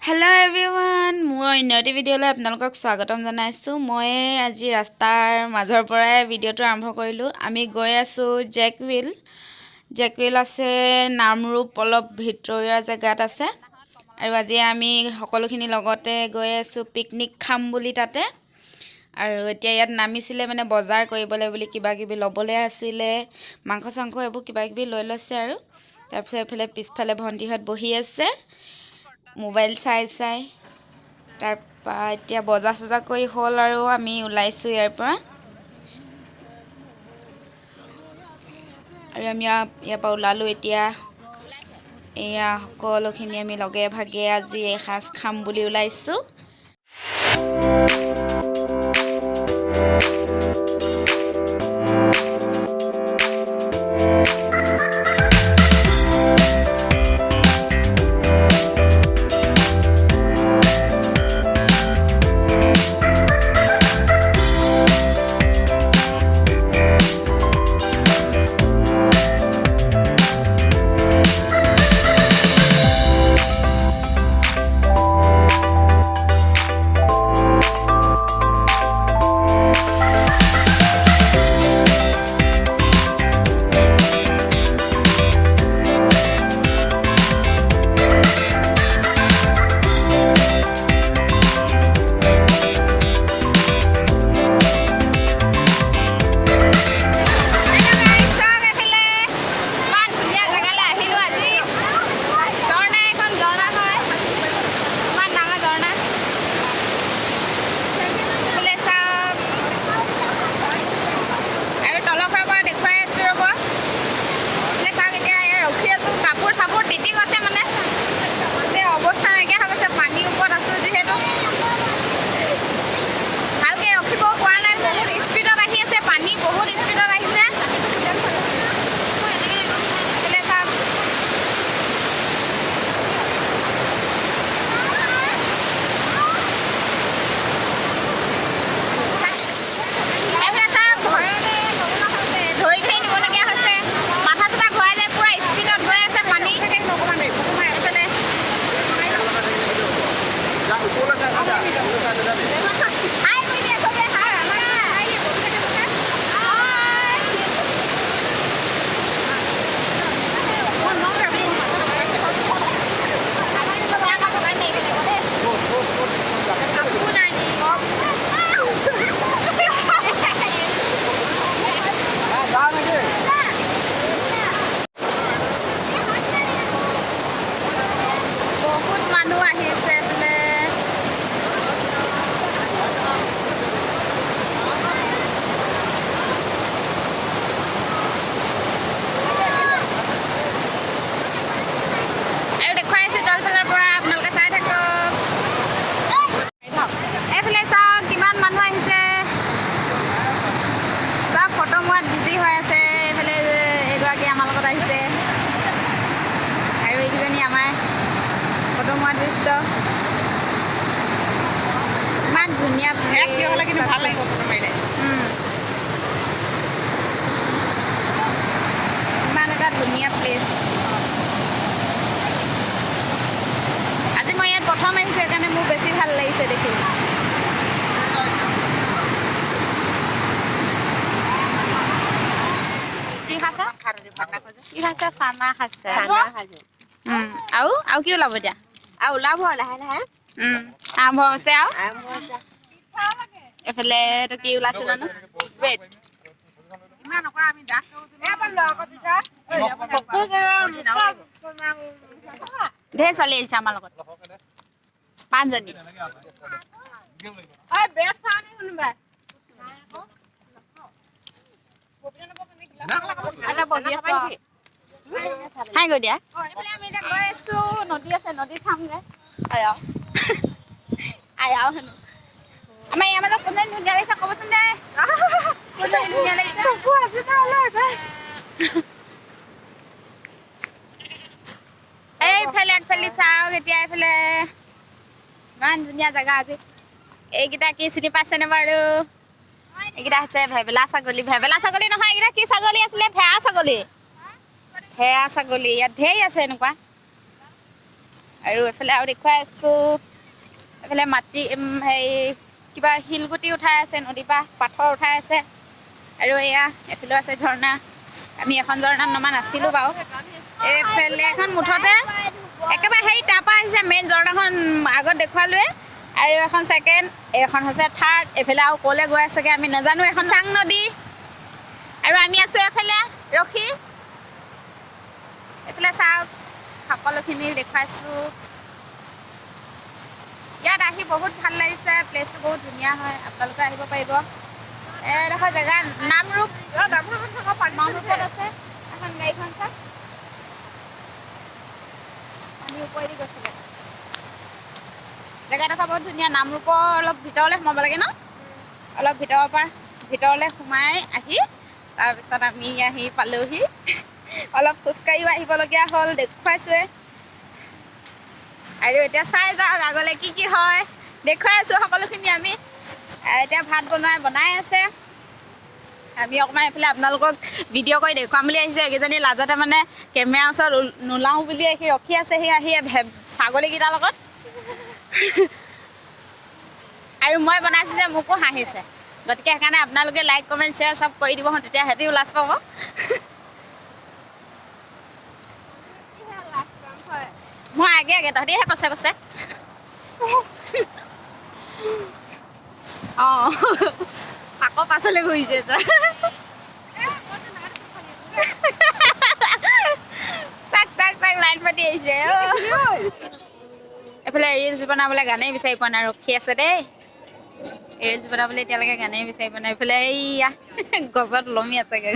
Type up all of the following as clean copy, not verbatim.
Hello' everyone, মোৰ অন্য এটি ভিডিঅ'লৈ আপোনালোকক স্বাগতম জনাইছোঁ। মই আজি ৰাস্তাৰ মাজৰ পৰাই ভিডিঅ'টো আৰম্ভ কৰিলোঁ। আমি গৈ আছোঁ জেকউইল। জেকউইল আছে নামৰূপ, অলপ ভিতৰুৱা জেগাত আছে। আৰু আজি আমি সকলোখিনি লগতে গৈ আছোঁ পিকনিক খাম বুলি তাতে। আৰু এতিয়া ইয়াত নামিছিলে মানে বজাৰ কৰিবলৈ বুলি, কিবা কিবি ল'বলৈ আছিলে, মাংস চাংস এইবোৰ কিবা কিবি লৈ লৈছে। আৰু তাৰপিছত এইফালে পিছফালে ভণ্টিহঁত বহি আছে মোবাইল চাই চাই। তাৰপৰা এতিয়া বজাৰ চজাৰ কৰি হ'ল আৰু আমি ওলাইছোঁ ইয়াৰ পৰা। আৰু আমি ইয়াৰ পৰা ওলালোঁ। এতিয়া এয়া সকলোখিনি আমি লগে ভাগে আজি এসাঁজ খাম বুলি ওলাইছোঁ। হেল্ল' গাইজ, চাওক এইফালে ইমান ধুনীয়া জেগালৈ আহিলোঁ আজি। ঝৰ্ণা, এখন ঝৰ্ণা হয়, ইমান ডাঙৰ ঝৰ্ণা। এইফালে চাওক আৰু তলৰ ফালৰ পৰা দেখুৱাই আছোঁ, ৰ'ব। এইফালে চাওক, এতিয়া ইয়াত ৰখি আছোঁ। কাপোৰ চাপোৰ তিতি গৈছে, মানে এতিয়া অৱস্থা নাইকিয়া হৈ গৈছে। পানীৰ ওপৰত আছোঁ যিহেতু ভালকৈ ৰখিব পৰা নাই। বহুত স্পীডত আহি আছে পানী, বহুত স্পীডত আহিছে। এইফালে চাওক। এইফালে চাওক, ধৰি ধৰি নিবলগীয়া হৈছে। মাথা চাথা ঘূৰাই যায়, পূৰা স্পীডত গৈ আছে পানী এইফালে। হাই কৰি দিয়া চবে, হাই হাই হাই। আজি বেয়া কাপোৰ কানি মাৰিব লাগিব দেই। কাপোৰ নাই নি। বহুত মানুহ আহিছে বোলে। আৰু দেখুৱাইছোঁ তলফালৰ পৰা, আপোনালোকে চাই থাকক। এইফালে চাওক, কিমান মানুহ আহিছে। চব ফটো মৰাত বিজি হৈ আছে। এইফালে এইগৰাকী আমাৰ লগত আহিছে আৰু এইকেইজনী আমাৰ ফটো মৰাত ব্যস্ত। ইমান ধুনীয়া থিয় হ'লে কিন্তু ভাল লাগিব ফটো মাৰিলে। ইমান এটা ধুনীয়া প্লেচ। আজি মই ইয়াত প্ৰথম আহিছোঁ, সেইকাৰণে মোৰ বেছি ভাল লাগিছে দেখি। কি খাইছা? কি খাইছা? চানা খাইছা? আৰু কি ওলাব এতিয়া? আৰু ওলাব লাহে লাহে। আৰম্ভ হৈছে আৰু। আৰম্ভ হৈছে। এইফালে এইটো কি ওলাইছে জানো, ব্ৰেড। ঢেৰ ছোৱালী আহিছে আমাৰ লগত, পাঁচজনী। বেগ খোৱা নি কোনোবাই? এটা বহি আছো। হাই গৈ দিয়া। এইফালে আমি এতিয়া গৈ আছো, নদী আছে, নদী চামগে। আয়াও আয়াও হেনো। আমাৰ ইয়াৰ মাজত কোনে ধুনীয়া লাগিছে ক'বচোন দে, কোনে ধুনীয়া লাগিছে? এইফালে আগফালে চাওক এতিয়া। এইফালে ইমান ধুনীয়া জেগা আজি। এইকেইটা কি চিনি পাইছেনে বাৰু? এইকেইটা হৈছে ভেবেলা ছাগলী। ভেবেলা ছাগলী নহয়, এইকেইটা কি ছাগলী আছিলে? ভেড়া ছাগলী, ভেড়া ছাগলী। ইয়াত ঢেৰ আছে এনেকুৱা। আৰু এইফালে আৰু দেখুৱাই আছোঁ, এইফালে মাটি হেৰি কিবা শিলগুটি উঠাই আছে, নদীৰ পৰা পাথৰ উঠাই আছে। আৰু এয়া এইফালেও আছে ঝৰ্ণা। আমি এখন ঝৰ্ণাত নমা নাছিলোঁ বাৰু। এইফালে এখন মুঠতে একেবাৰে সেই তাৰপৰা আহিছে মেইন ঝৰ্ণাখন আগত দেখুৱালোৱে। আৰু এখন ছেকেণ্ড, এইখন হৈছে থাৰ্ড। এইফালে আৰু ক'লৈ গৈ আছেগৈ আমি নাজানো। এখন চাং নদী আৰু আমি আছোঁ এইফালে ৰখি। এইফালে চাওক, সকলোখিনি দেখুৱাইছোঁ। ইয়াত আহি বহুত ভাল লাগিছে, প্লেচটো বহুত ধুনীয়া হয়, আপোনালোকে আহিব পাৰিব। এইডোখৰ জেগা নামৰূপ, নামৰূপত আছে। এখন গাড়ীখন চাওক, পানী ওপৰেদি গৈছিলে। জেগাডোখৰ বহুত ধুনীয়া। নামৰূপৰ অলপ ভিতৰলৈ সোমাব লাগে ন, অলপ ভিতৰৰ পৰা ভিতৰলৈ সোমাই আহি তাৰপিছত আমি আহি পালোহি। অলপ খোজকাঢ়িও আহিবলগীয়া হ'ল, দেখুৱাইছোৱে। আৰু এতিয়া চাই যাওক আগলৈ কি কি হয়, দেখুৱাই আছোঁ সকলোখিনি। আমি এতিয়া ভাত বনাই আছে। আমি অকণমান এইফালে আপোনালোকক ভিডিঅ' কৰি দেখুৱাম বুলি আহিছে। এইকেইজনী লাজতে মানে কেমেৰাৰ ওচৰত নোলাওঁ বুলি আহি ৰখি আছে। সি আহি ছাগলীকেইটাৰ লগত। আৰু মই বনাইছোঁ যে মোকো হাঁহিছে, গতিকে সেইকাৰণে আপোনালোকে লাইক কমেণ্ট শ্বেয়াৰ চব কৰি দিব, তেতিয়া সিহঁতিও লাজ পাব। মই আগে আগে, তহঁতিহে পাছে পাছে। অঁ, আকৌ পাছলৈ ঘূৰিছে। চাক চাক চাক লাইন পাতি আহিছে। এইফালে ৰিলচ বনাবলৈ গানেই বিচাৰি পোৱা নাই, ৰখি আছে দেই। ৰিলচ বনাবলৈ এতিয়ালৈকে গানেই বিচাৰি পোৱা নাই। এইফালে এইয়া গছত ওলমি আছেগৈ।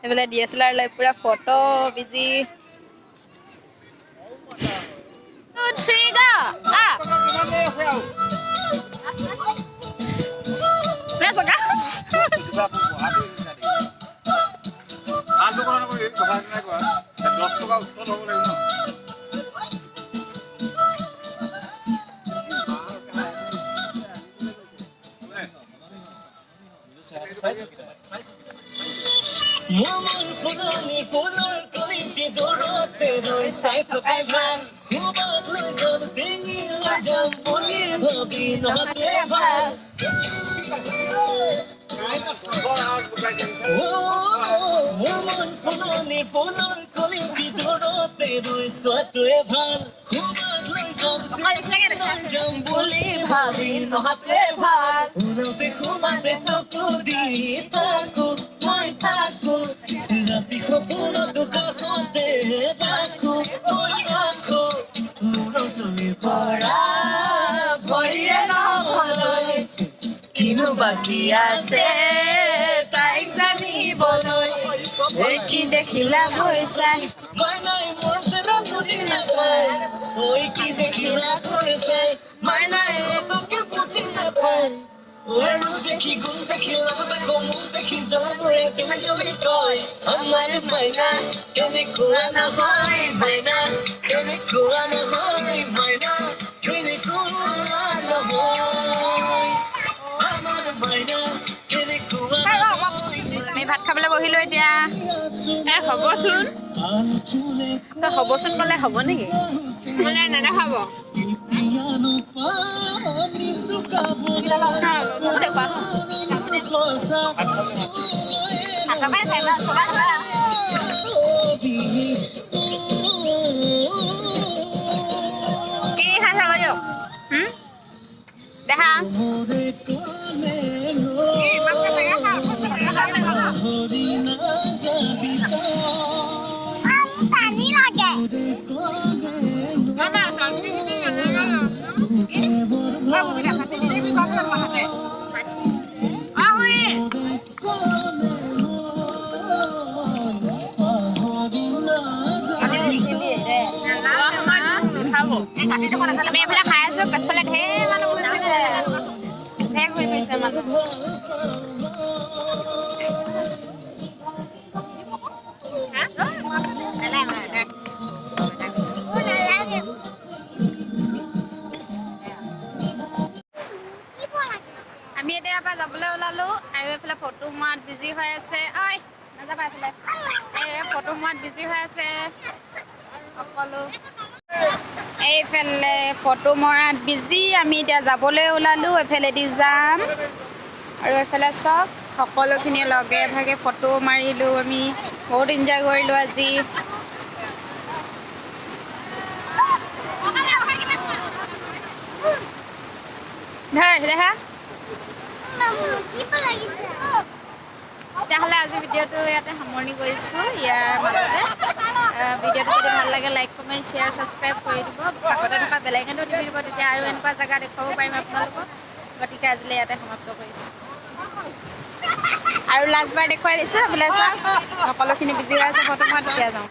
এইফালে DSLR লৈ পুৰা ফটো বিজি। 2 3 go. মন ফুলনি ফুলৰ কলিটি দূৰতে ৰৈ চাই থকাই ভাল, সুবাদ লৈ যাম চিঙি লৈ যাম বুলি ভাবি নহতে ভাল। মন ফুলনি ফুলৰ কলিটি দূৰতে ৰৈ চোৱাটোৱে ভাল, সুবাদ লৈ যাম চিঙি লৈ যাম বুলি ভাবি নহতে ভাল। ওলাওতে সোমাতে চকু দি থাকো মই থাকো, ৰাতি সপোনতো কাষতে থাকো মই ৰাখো। মোৰ চুলিৰ পৰা ভৰিৰে নহলৈ কিনো বাকী আছে তাইক জানিবলৈ। কি দেখিলা ভয় চাই মাইনাই মোৰ চেৰা বুজি নাপায়, ঐ কি দেখিলা ভয় চাই মাইনাই এজনকে বুজি নাপায়। আৰু দেখি গুণ দেখি লগত আকৌ মুখ দেখি জ্বলাবোৰে জ্বলি জ্বলি কয়, আমাৰ মাইনা কেনেকুৱা নহয়, মাইনা কেনেকুৱা নহয়, মাইনা কেনেকুৱা নহয়, আমাৰ মাইনা কেনেকুৱা নহয়। আমি ভাত খাবলৈ বহিলোঁ এতিয়া। হ'বচোন, তই হ'বচোন ক'লে হ'ব নেকি? নেদেখাব। কি খাইছা বাইদেউ? দেখা পানী লাগে। আমি এইফালে খাই আছো, পাছফালে ঢেৰ মানুহ ঘূৰি ফুৰিছে, ঢেৰ ঘূৰি ফুৰিছে মানুহ। আমি এতিয়া পৰা যাবলৈ ওলালো আৰু এইফালে ফটো মাত বিজি হৈ আছে। ঐ নাযাবা এইফালে। মৰাত বিজি হৈ আছে সকলো। এইফালে ফটো মৰাত বিজি। আমি এতিয়া যাবলৈ ওলালোঁ, এইফালেদি যাম। আৰু এইফালে চাওক, সকলোখিনি লগে ভাগে ফটো মাৰিলোঁ। আমি বহুত এনজয় কৰিলোঁ আজি। ধৰ দেখা। তেতিয়াহ'লে আজি ভিডিঅ'টো ইয়াতে সামৰণি কৰিছোঁ। ইয়াৰ মাজতে ভিডিঅ'টো যদি ভাল লাগে, লাইক, কমেণ্ট, শ্বেয়াৰ, ছাবস্ক্ৰাইব কৰি দিব। কাষতে থকা বেল আইকনটো টিপি দিব, তেতিয়া আৰু এনেকুৱা জেগা দেখুৱাব পাৰিম আপোনালোকক। গতিকে আজিলৈ ইয়াতে সমাপ্ত কৰিছোঁ আৰু লাষ্টবাৰ দেখুৱাই দিছোঁ। এইফালে চাওক, সকলোখিনি বিজি হৈ আছে ফটো মৰাত। তেতিয়া যাওঁ।